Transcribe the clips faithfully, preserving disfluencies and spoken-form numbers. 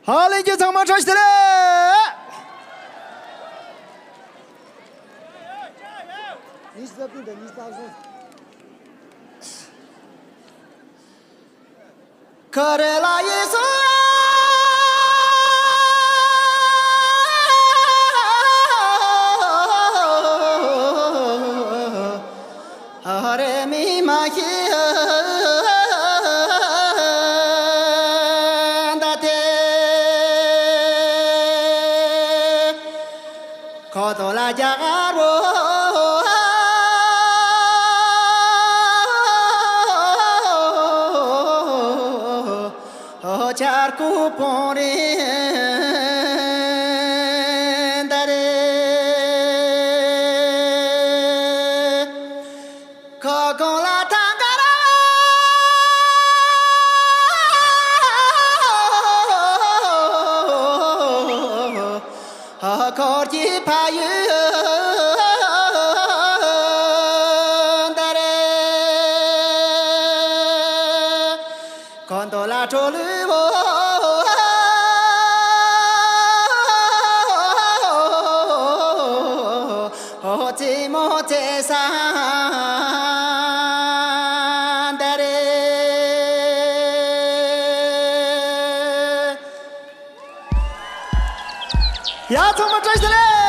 ཨ་ལེ་ཁྱེད་ཚང་མ་བཀྲ་ཤིས་བདེ་ལེགས། ཁ་རེ་ལ་ཡེ་སོ། ཨ་རེ་མི་མ་ཤི་ད་དེ། ཁོ་ཐོ་ལ་རྒྱ་གར་བོ། ཆར་ཀུ་པོང་རེ་འདའ་རེ། ཁོ་གོང་ལ་ཐང་ག་ར། འཁོར་གྱི་ཕ་ཡུལ་འདའ་རེ། ཁོ་འདོ་ལ་ཁྲོ་ལུས་བོ། ཨོ་ཙི་མོ་ཙེ་ས་འདའ་རེ། ཡ་ཚང་མ་བཀྲ་ཤིས་བདེ་ལེགས།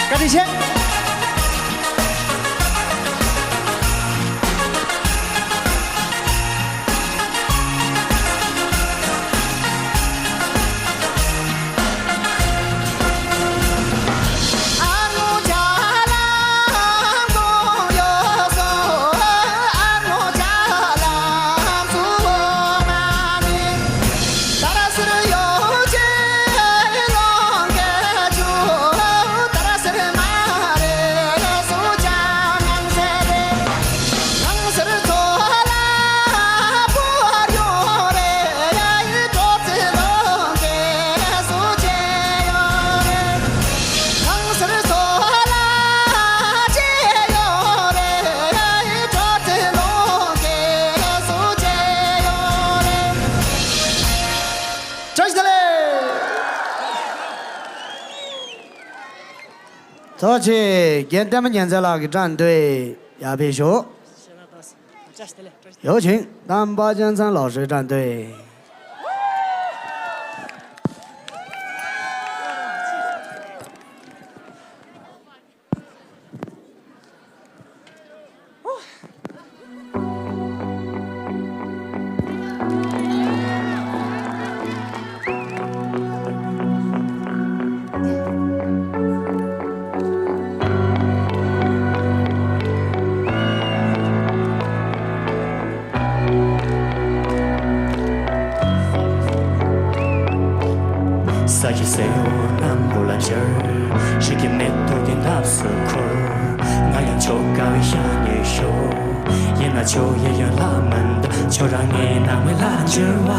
བཀའ་དྲིན་ཆེ། བཀྲ་ཤིས་བདེ་ལེགས། ཐུགས་རྗེ་ཆེ། རྒན་བསྟན་པ་ཉན་མཛད་ལགས་ཀྱི་སྒྲ་འདོན་ཡག་པོ་ཞུ། ཡོད་ཅིང་དམ་པ་རྒྱལ་མཚན་ལགས་སུ་སྒྲ་འདོན། སེའུ་སྣམ་བུ་ལ་འབྱར། རིགས་ཀྱི་མེ་ཏོག་གི་འདབས་སུ་འཁོར། ང་ཡང་ཁྱོ་དགའ་བའི་ཞལ་ནས་ཤོར། ཡིན་ན་ཁྱོ་ཡི་ཡོན་ལ་མི་འདུག་ཁྱོད་རང་ངའི་ནང་མི་ལ་འགྱུར་བ།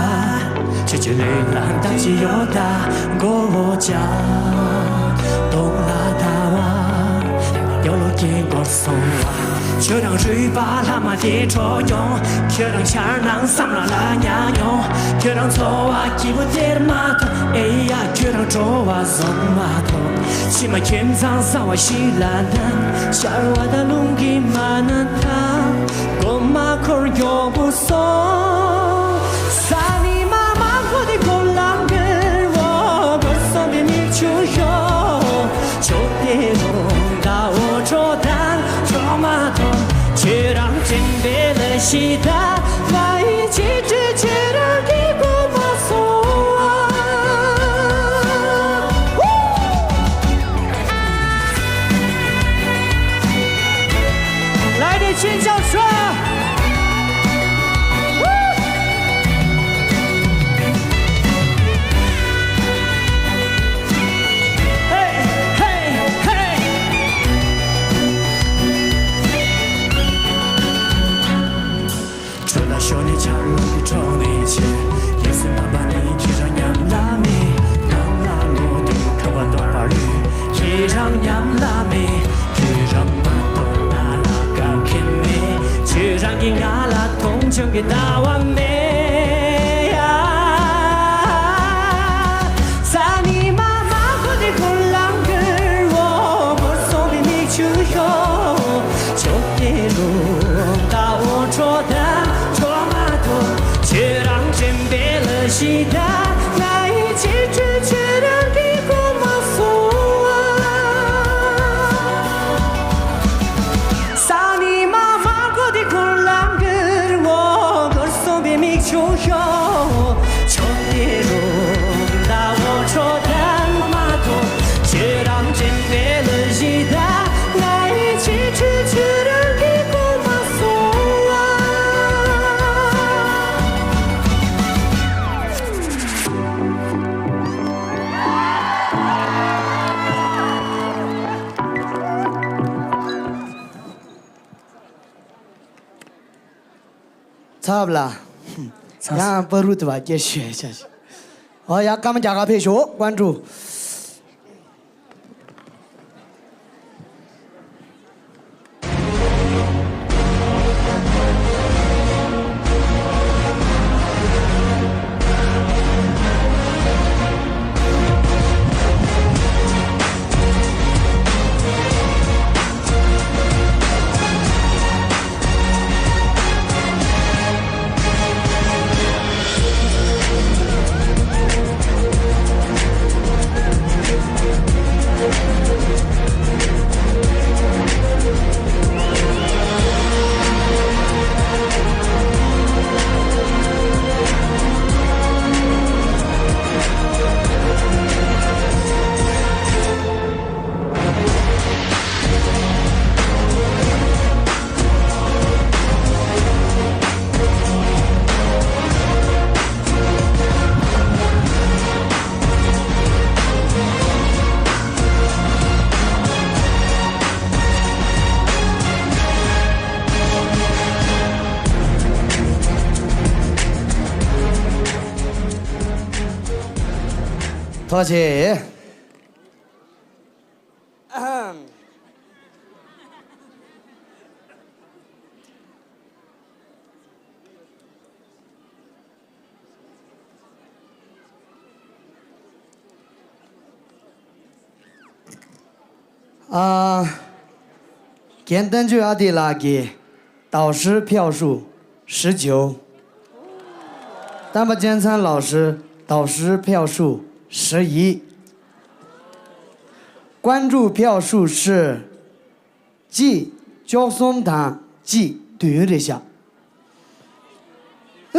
ཁྱོད་ཀྱི་ལུས་ལ་ལྟ་ཅི་ཡོད་ད་མགོ་བོ་བཅག་གདོང་ལ་ཟླ་བ། ཡོ་ལོ་སྐྱེས་འགོར་སོང་བ། ཁྱོད་རང་རུས་པ་ལྷག་མ་དེ་འཕྲོག་མྱོང་། ཁྱོད་རང་འཆར་སྣང་བསམ་བློ་ལ་ཉལ་མྱོང་། ཁྱོད་རང་འཚོ་བ་སྐྱིད་པོ་སྟེར་མ་ཐུབ། ཨེ་ཡ་ཁྱོད་རང་སྤྲོ་བ་བཟོ་མ་ཐུབ། ཕྱི་མ་ཁྱིམ་ཚང་གསར་བ་ཞིག་ལ་ནི། ཆར་བ་དང་རླུང་གིས་མ་ན་ཐང་། མགོ་མ་འཁོར་མགྱོགས་པོ་སོང་། ས་ནི་མ་མ་གོ་དེ་གོ་ལང་གི་འོ་གོ་སོང་དེ་མིག་ཆུ་ཤོ། ཆོ་དེ་རུང་ད་འོ་ཆོ་དང་ཆོ་མ་ཐོང་། ཁྱོད་རང་དྲན་པའི་ལ་ཤི་ད་ང་ཡི་ཆེ་ཆེ་ཁྱོད་རང་གི་གོ་མ་སོང་། 来点尖叫声！ 嘿，嘿，嘿！ཁྱོད་ལ་ཤོར་ནས་ཆར་རླུང་གིས་འཕྲོག་ནས་ཆེ། ཡིད་སེམས་ཕམ་པ་ནི་ཁྱེད་རང་ཉམས་ལ་མེད། ནང་ལ་ལོག་དུས་ཁ་བ་སྟོང་པར་ལུས། ཁྱེད་རང་ཉམས་ལ་མེད། ཁྱེད་རང་མ་གཏོགས་ང་ལ་དགའ་མཁན་མེད། ཁྱེད་རང་གིས་ང་ལ་མཐོང་ཆུང་གི་ལྟ་བ་མེད་ཡ། ས་ནི་མ་མ་གོ་དེ་ཁོ་ལང་གི་འོ་མོ་སོང་བའི་མིག་ཆུ་ཤོ། ཆོ་དེ་རུ་ད་འོ་ཁྲོ་ད་ཁྲོ་མ་ཐོ། ཁྱེད་རང་དྲན་པའི་ལ་ཤི་ད་ང་ཡི་ཆེ་ཆེ་ཁྱེད་རང་གི་གོ་མ་སོང་བ། ས་ནི་མ་མ་གོ་དེ་ཁོ་ལང་གི་འོ་གོ་སོང་བའི་མིག་ཆུ་ཤོ། ཆོ་དེ་རུ་ད་འོ་ཁྲོ་ད་མ་ཐོ། ཁྱེད་རང་དྲན་པའི་ལ་ཤི་ད་ང་ཡི་ཆེ་ཆེ་ཁྱེད་རང་གི་གོ་མ་སོང་བ། ཚབ་ལ། ཚབ། ཡང་པ་རུ་དུ་བ་སྐྱེ་ཤོད་ཤ་ཤ། ཨོ་ཡ་སྐམ་རྒྱ་གར་ཕེབས་ཤོག་ཀོན་ཀྲུ། ཐུགས་རྗེ་ཆེ། ཨ། རྒན་བསྟན་ཆོས་ཨ་ཏི་ལགས་ཀྱིས་导师票数十九། 丹巴健参老师导师票数十一。关注票数是 གཅིག་བཅུ་གསུམ་དང་གཅིག་བདུན་རེད་ཤག་ཨ།